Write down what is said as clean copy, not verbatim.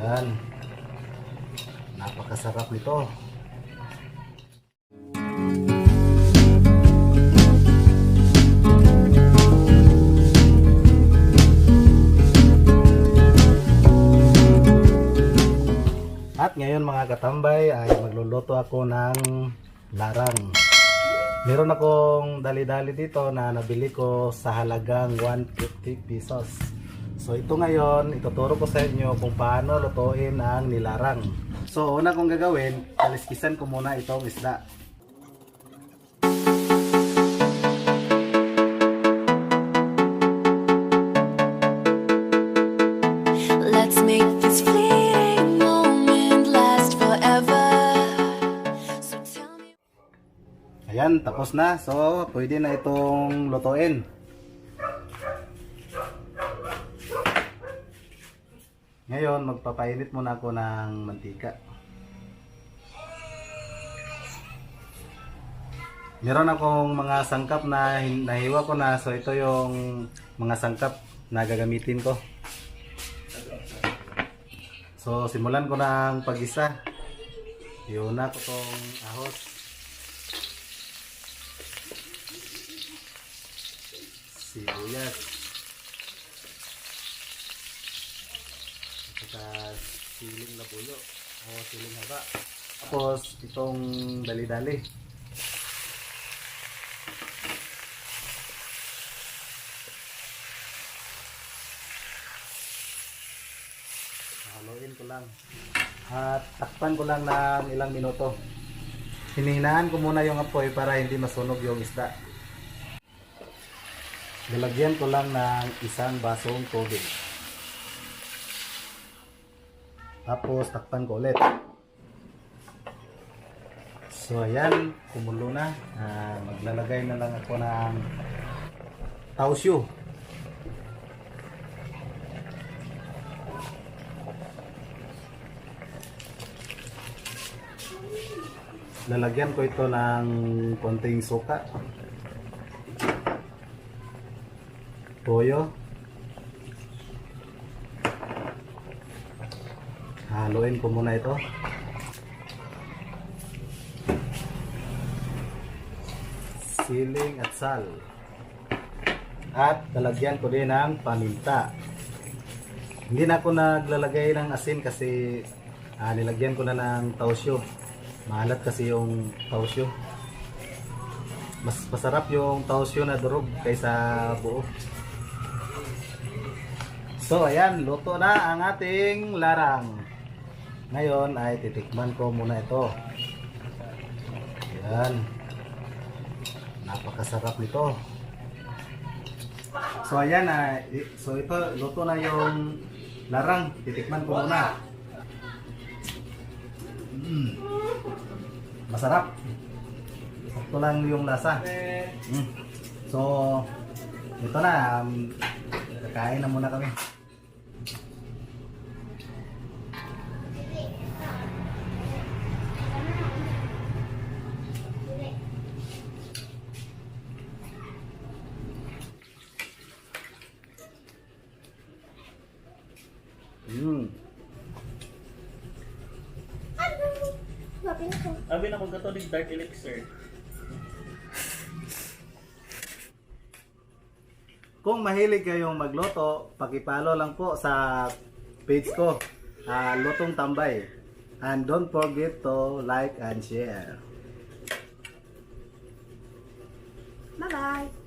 Yan. Napakasarap nito. At ngayon mga katambay ay magluluto ako ng larang. Meron akong dali-dali dito na nabili ko sa halagang 150 pesos. So ito ngayon, ituturo ko sa inyo kung paano lutuin ang nilarang. So una kong gagawin, kaliskisan ko muna itong isda. Let's make this fleeting moment last forever. So tell me. Ayan, tapos na. So pwede na itong lutuin. Ngayon, magpapainit muna ako ng mantika. Meron akong mga sangkap na nahiwa ko na. So, ito yung mga sangkap na gagamitin ko. So, simulan ko ng pag-isa. Iuna ko tong ahos. Sibuyas. At siling na bulo o siling haba. Tapos itong dali-dali. Haluin ko lang at takpan ko lang ng ilang minuto. Hinihinaan ko muna yung apoy para hindi masunog yung isda. Lalagyan ko lang ng isang basong tubig. Tapos takpan ko ulit. So ayan, kumulo na. Maglalagay na lang ako ng tausyo. Lalagyan ko ito ng konting suka, toyo. Haluin ko muna ito. Siling at sal. At lalagyan ko din ng paminta. Hindi na ako naglalagay ng asin kasi nilagyan ko na ng tausyo. Maalat kasi yung tausyo. Mas masarap yung tausyo na durog kaysa buo. So ayan, luto na ang ating larang. Ngayon ay titikman ko muna ito. Ayan. Napakasarap nito. So ayan, so ito, luto na yung larang. Titikman ko muna. Masarap. Sakto lang yung lasa. So, ito na. Kakain na muna kami. Abi na kung katolik dark elixir. Kung mahilig kayong magluto, pakipalo lang po sa page ko, Lutong Tambay. And don't forget to like and share. Bye-bye!